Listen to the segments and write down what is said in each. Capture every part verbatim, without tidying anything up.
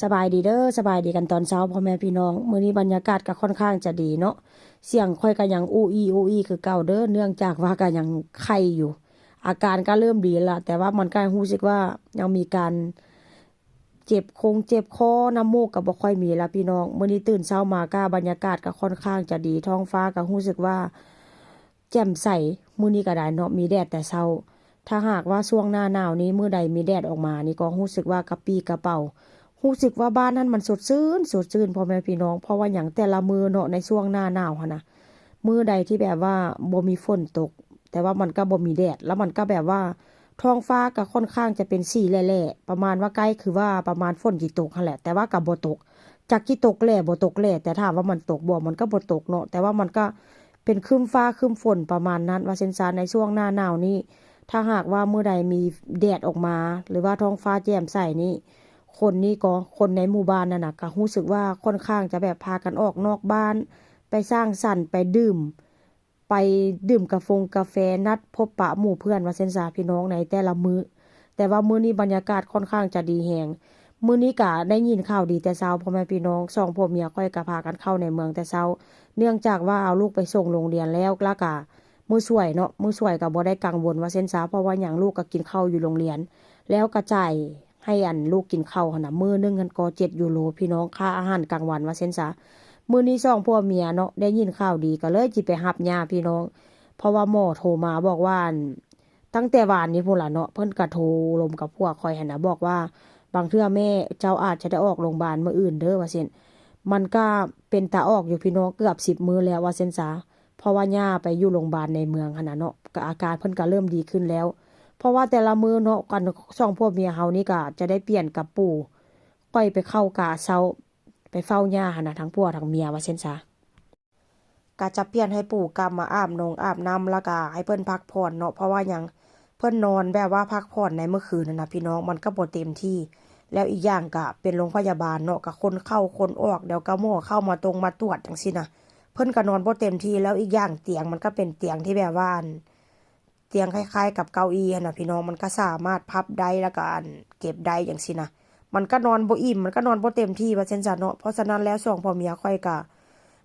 สบายดีเด้อ สบายดีกันตอนเช้าพ่อแม่พี่น้อง มื้อนี้บรรยากาศก็ค่อนข้างจะดีเนาะ เสียงข้อยก็ยังอู้อี้อู้อี้คือเก่าเด้อ เนื่องจากว่าก็ยังไข้อยู่ อาการก็เริ่มดีละ แต่ว่ามันก็รู้สึกว่ายังมีการเจ็บคงเจ็บคอ น้ำมูกก็บ่ค่อยมีละพี่น้อง มื้อนี้ตื่นเช้ามาก็บรรยากาศก็ค่อนข้างจะดี ท้องฟ้าก็รู้สึกว่า แจ่มใส มื้อนี้ก็ได้เนาะ มีแดดแต่เช้า ถ้าหากว่าช่วงหน้าหนาวนี้ มื้อใดมีแดดออกมานี่ก็รู้สึกว่ากระปรี้กระเปร่า รู้สึกว่าบ้านนั้นมันสดชื่น สดชื่นพ่อแม่พี่น้อง เพราะว่าหยังแต่ละมื้อเนาะ ในช่วงหน้าหนาวหั้นนะ มื้อใดที่แบบว่าบ่มีฝนตก แต่ว่ามันก็บ่มีแดด แล้วมันก็แบบว่าท้องฟ้าก็ค่อนข้างจะเป็นสีแหล่ๆ ประมาณว่าใกล้คือว่าประมาณฝนสิตกหั้นแหละ แต่ว่าก็บ่ตก จักสิตกแหล่บ่ตกแหล่ แต่ถามว่ามันตกบ่ มันก็บ่ตกเนาะ แต่ว่ามันก็เป็นครึ้มฟ้าครึ้มฝนประมาณนั้น ว่าซั่นซะ ในช่วงหน้าหนาวนี้ ถ้าหากว่ามื้อใดมีแดดออกมา หรือว่าท้องฟ้าแจ่มใสนี่ คนนี่ก็ คนในหมู่บ้านนั่นน่ะ ก็รู้สึกว่าค่อนข้างจะแบบพากันออกนอกบ้าน ไปสังสรรค์ ไปดื่ม ไปดื่มกาฟงกาแฟ นัดพบปะหมู่เพื่อน ว่าซั่นซะพี่น้อง ในแต่ละมื้อ แต่ว่ามื้อนี้บรรยากาศค่อนข้างจะดีแฮง มื้อนี้ก็ได้ยินข่าวดีแต่เช้า พ่อแม่พี่น้อง สองผัวเมียข้อยก็พากันเข้าในเมืองแต่เช้า เนื่องจากว่าเอาลูกไปส่งโรงเรียนแล้ว แล้วก็มื้อช่วยเนาะ มื้อช่วยก็บ่ได้กังวล ว่าซั่นซะ เพราะว่าหยัง ลูกก็กินข้าวอยู่โรงเรียน แล้วก็จ่ายให้อันลูกกินข้าวหั้นน่ะ มื้อหนึ่งหั้นก็เจ็ดยูโร พี่น้อง ค่าอาหารกลางวัน ว่าซั่นซะ มื้อนี้สองผัวเมียเนาะ ได้ยินข่าวดีก็เลยสิไปรับย่าพี่น้อง เพราะว่าหมอโทรมาบอกว่าอัน ตั้งแต่วานนี้พู้นล่ะเนาะ เพิ่นก็โทรลมกับผัวข้อยหั้นน่ะ บอกว่า บางเทื่อแม่เจ้าอาจจะได้ออกโรงบาลมื้ออื่นเด้อ ว่าซั่น มันก็เป็นตาออกอยู่พี่น้อง เกือบสิบมื้อแล้ว ว่าซั่นซะ เพราะว่าย่าไปอยู่โรงบาลในเมืองหั้นน่ะเนาะ ก็อาการเพิ่นก็เริ่มดีขึ้นแล้ว เพราะว่าแต่ละมื้อเนาะ กันสองผัวเมียเฮานี่ก็จะได้เปลี่ยนกับปู่ ข้อยไปเข้ากะเช้า ไปเฝ้าย่าหั้นน่ะ ทั้งผัวทั้งเมีย ว่าซั่นซะ ก็จะเปลี่ยนให้ปู่กลับมาอาบนงอาบน้ำ แล้วก็ให้เพิ่นพักผ่อนเนาะ เพราะว่าหยัง เพิ่นนอนแบบว่าพักผ่อนในเมื่อคืนนั่นน่ะพี่น้อง มันก็บ่เต็มที่ แล้วอีกอย่างก็เป็นโรงพยาบาลเนาะ ก็คนเข้าคนออก เดี๋ยวก็หมอเข้ามาตรงมาตรวจจั่งซี้นะ เพิ่นก็นอนบ่เต็มที่ แล้วอีกอย่างเตียงมันก็เป็นเตียงที่แบบว่าอัน เตียงคล้ายๆกับเก้าอี้หั้นน่ะพี่น้อง มันก็สามารถพับได้ แล้วก็อันเก็บได้จั่งซี้นะ มันก็นอนบ่อิ่ม มันก็นอนบ่เต็มที่ ว่าซั่นซะเนาะ เพราะฉะนั้นแล้วสองผัวเมียข้อยก็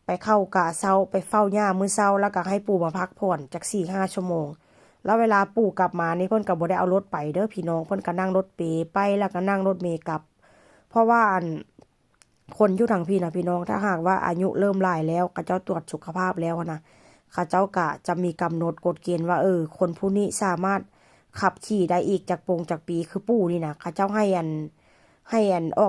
ไปเข้ากะเช้า ไปเฝ้าย่ามื้อเช้า แล้วก็ให้ปู่มาพักผ่อนจักสี่ห้าชั่วโมง แล้วเวลาปู่กลับมานี่เพิ่นก็บ่ได้เอารถไปเด้อพี่น้อง เพิ่นก็นั่งรถเปไป แล้วก็นั่งรถเมล์กลับ เพราะว่าอัน คนอยู่ทางพี้นะพี่น้อง ถ้าหากว่าอายุเริ่มหลายแล้ว เขาเจ้าตรวจสุขภาพแล้วนะ เขาเจ้าก็จะมีกำหนดกฎเกณฑ์ว่า เออ คนผู้นี้สามารถขับขี่ได้อีกจักปงจักปี คือปู่นี่นะ เขาเจ้าให้อัน ให้อันออก